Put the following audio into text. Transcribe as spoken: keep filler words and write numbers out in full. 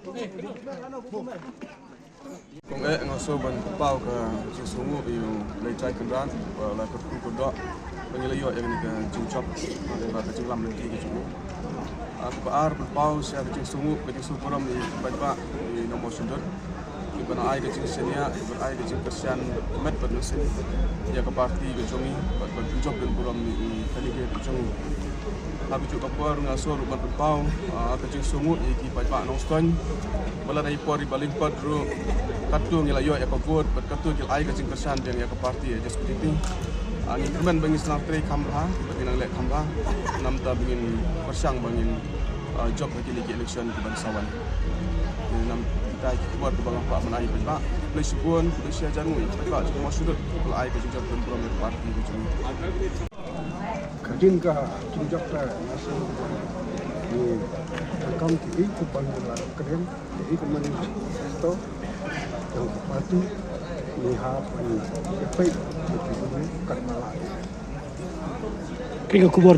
Kong eh, nga sngewbha ban pynpaw ka jingsngewnguh ïa u Blei Trai Kynrad ba la kyrkhu kyrdoh ba ngi la ïoh ïa kane ka jingjop bad ka jinglam lynti ka jong u. Ah, kaba ar, pynpaw sha ka jingsngewnguh, ka jingsngewburom ïa ki paidbah ïa u nongmawshynrut, kiba nang ai ka jingsngewsih, kiba ai ka jingkyrshan met bad mynsiem ïa ka party ka jong ngi bad ban pynjop pynburom ïa ka delegate ka jong ngi. Ha kajuh ka por nga sngewbha ruh ban pynpaw, ah, ka jingsngewnguh ïa ki paidbah Nongstoiñ ba lada i por iba lyngkot ruh katto ngi la ïoh ïa ka vote bad katto ki la ai ka jingkyrshan biang ïa ka party H S P D P. Ah, ngi kyrmen ba ngin sdang trei kham bha bad ngin nang leh kham bha namar ba ngin pyrshang ba ngin, ah, jop ha kine ki election kiban sa wan. Namar kita ki khubor kiba nga kwah ban ai ïa ki paidbah. Khublei shibun, khublei shihajar nguh ïa ki paidbah jong Mawshynrut kiba la ai ka jingjop pynburom ïa ka party ka jong ngi. Ka dei ka jingjop ka nation ni, ka kam ki i ku ban la kren ki i ku manifesto yang ka party ni ha ban ïa peit ki kan mala. Ka khubor